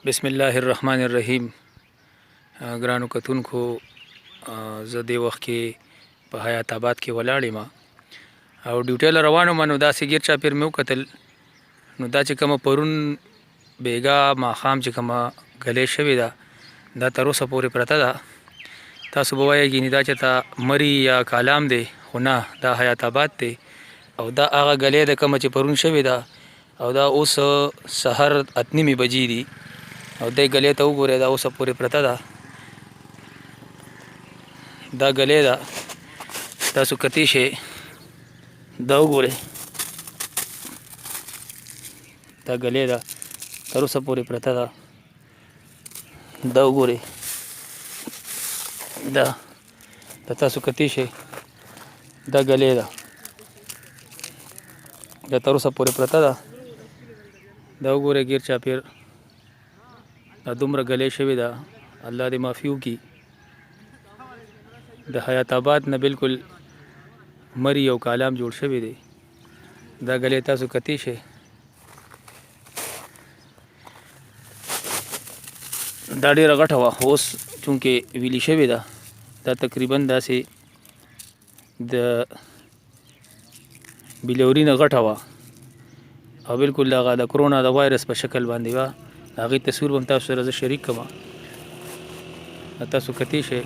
بسم الله الرحمن الرحیم. ګرانو کتونکو، زه دې وخت کې په حیات آباد کې ولاړ یم او ډیوټۍ له روان وم، نو داسې ګیر چاپېر مې وکتل، نو دا چې کومه پرون بیګا ماښام چې کومه ګلې شوې ده، دا تر اوسه پورې پرته ده. تاسو به وایئ ګینې دا چېرته مري یا کالام دی، خو نه، دا حیات آباد دی او دا هغه ګلې ده کومه چې پرون شوې ده او دا اوس سحر 8:30 بجې دي. او دې ګلې ته وګورئ، دا اوسه پورې پرته ده. دا ګلې ده، تاسو کتی شئ، دا وګورئ، دا ګلې ده، تر اوسه پورې پرته ده. دا وګورئ، دا تاسو کتی شئ، دا ګلې ده، دا تر اوسه پورې پرته ده. دا وګورئ، ګیر چاپیر دا دومره ګلې شوې ده. الله دې معافي وکړي. د حیات آباد نه بالکل مری او کالام جوړ شوی دی. دا ګلې تاسو کتی شئ، دا ډیره غټه وه، خو اوس چونکې ویلي شوې ده، دا تقریبا داسې د بلوري نه غټه وه او بالکل دغه د کرونا د وایرس په شکل باندې وه. د هغې تصویر به هم تاسو سره زه شریک کړم. تاسو کتی شئ.